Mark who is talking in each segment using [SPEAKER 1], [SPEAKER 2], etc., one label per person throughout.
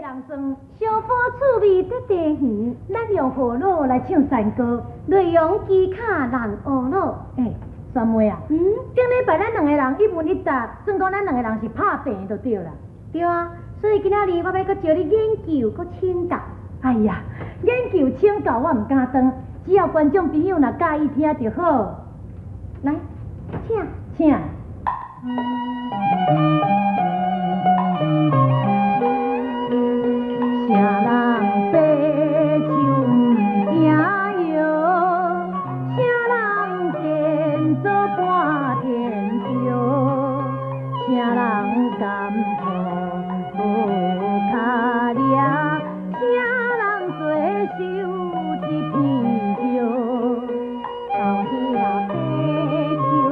[SPEAKER 1] 人算。
[SPEAKER 2] 小寶趣味得地園，
[SPEAKER 1] 咱用葫蘆來唱山歌，
[SPEAKER 2] 內容技巧人學咯。
[SPEAKER 1] 欸，三妹啊，頂禮拜咱兩個人一問一答，算講咱兩個人是拍平就對啦。
[SPEAKER 2] 對啊，所以今仔日我欲閣招你研究，閣請教。
[SPEAKER 1] 哎呀，研究請教我毋敢當，只要觀眾朋友若佮意聽就好。
[SPEAKER 2] 來，請。
[SPEAKER 1] 請。啥人爬樹毋驚搖，啥人建造半天橋，啥人甘苦無跤掠，啥人做收一片葉。
[SPEAKER 2] 到遐爬樹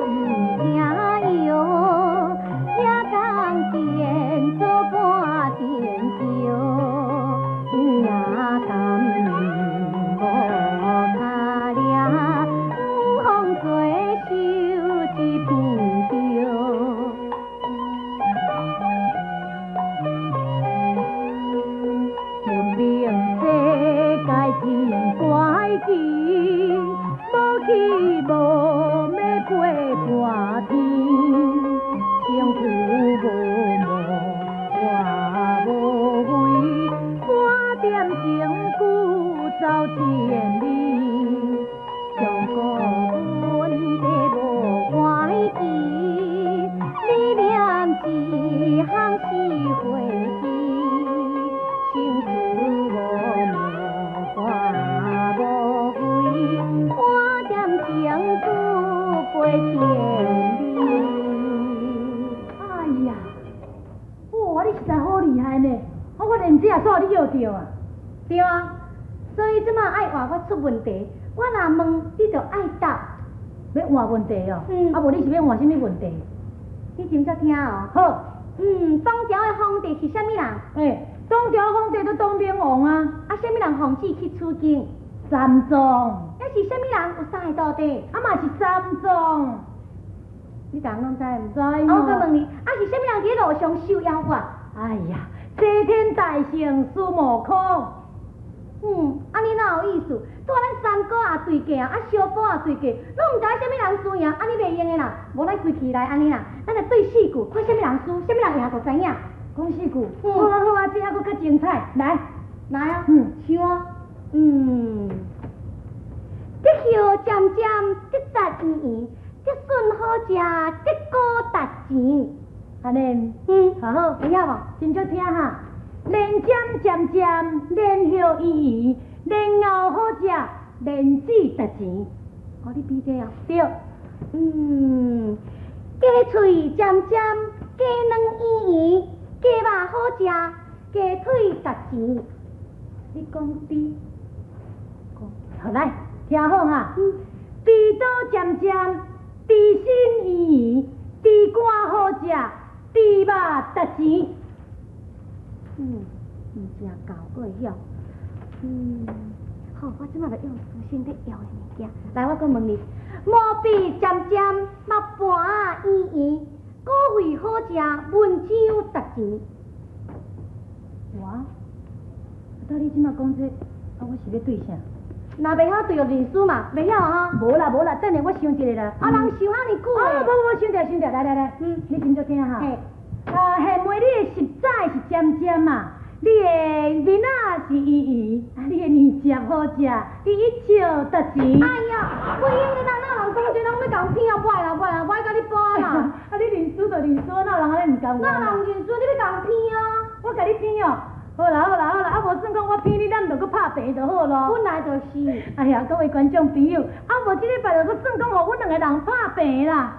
[SPEAKER 2] 毋驚搖，才敢建造半天橋，也甘無跤掠，毋妨做收一片葉。
[SPEAKER 1] 文明世界真怪奇，無去無欲飛半天，身軀無毛活無位，半點鐘久走千里。
[SPEAKER 2] 上古問題無怪奇，你念一項是火機，身軀無毛活無位，半點鐘久飛千里。
[SPEAKER 1] 哎呀，哇，你實在好厲害呢！啊，我連這也煞你學著啊。
[SPEAKER 2] 對啊，所以這馬愛換我出問題，我若問你就愛答。
[SPEAKER 1] 欲換問題哦？
[SPEAKER 2] 嗯。
[SPEAKER 1] 啊，無你是欲換啥物問題？
[SPEAKER 2] 你斟酌聽哦。
[SPEAKER 1] 好。
[SPEAKER 2] 當朝的皇帝是啥物人？
[SPEAKER 1] 欸，當朝皇帝就當明王啊。
[SPEAKER 2] 啊，啥物人奉旨去取經？
[SPEAKER 1] 三藏。
[SPEAKER 2] 啊是啥物人有三个徒弟？
[SPEAKER 1] 啊嘛是三藏。
[SPEAKER 2] 你逐項攏知毋？
[SPEAKER 1] 知。
[SPEAKER 2] 啊，我閣問你，啊是啥物人佇咧路上收妖怪？
[SPEAKER 1] 哎呀，齊天大聖孫悟空。
[SPEAKER 2] 按呢哪有意思？拄仔咱三哥也對過啊，啊小寶也對過，攏毋知啥物人輸贏，按呢袂用的啦。無咱規氣來按呢啦，咱來對四句，看啥物人輸，啥物人贏就知影。
[SPEAKER 1] 講四句。好啊好啊，這猶閣較精彩。來，
[SPEAKER 2] 來啊。唱啊。竹葉尖尖，竹節圓圓，竹筍好食，竹菇值錢。
[SPEAKER 1] 按呢？
[SPEAKER 2] 嗯。
[SPEAKER 1] 好，
[SPEAKER 2] 會曉無？
[SPEAKER 1] 斟酌聽哈。蓮尖尖尖，蓮葉圓圓，蓮藕好食，蓮子值錢。
[SPEAKER 2] 哦，你比這哦。
[SPEAKER 1] 對。
[SPEAKER 2] 雞喙尖尖，雞卵圓圓，雞肉好食，雞腿值錢。
[SPEAKER 1] 你講豬。好來，聽好哈。豬肚尖尖，豬心圓圓，豬肝好食，豬肉值錢。
[SPEAKER 2] 毋誠夠，閣會曉。好，我這馬就用隨身咧搖的物件。來，我閣問你，毛筆尖尖，目盤圓圓，股費好食，文章值錢。
[SPEAKER 1] 我？啊，你這馬講這，啊，我是欲對啥？
[SPEAKER 2] 若袂曉對就認輸嘛，袂曉啊吼？
[SPEAKER 1] 無啦無啦，等下我想一下啦。
[SPEAKER 2] 啊，人想遐爾久
[SPEAKER 1] 哦，無無，想著想著，來來來，你斟酌聽哈。
[SPEAKER 2] 嘿。
[SPEAKER 1] 啊，現問你的實在是尖尖啊，你的面仔是圓圓，啊，你的麵食好食，你一笑值錢。
[SPEAKER 2] 哎呀，袂用的啦，哪有人講這攏欲共騙啊？袂啦袂啦，無愛共你搏啦。
[SPEAKER 1] 啊，你認輸就認輸，哪有人按呢毋甘願？
[SPEAKER 2] 哪有人認輸？你欲共騙啊？
[SPEAKER 1] 我共你騙哦。好啦好啦好啦，啊無算講我騙你，咱就閣拍平就好咯。
[SPEAKER 2] 本來就是。
[SPEAKER 1] 哎呀，各位觀眾朋友，啊無這禮拜就閣算講予阮兩個人拍平啦。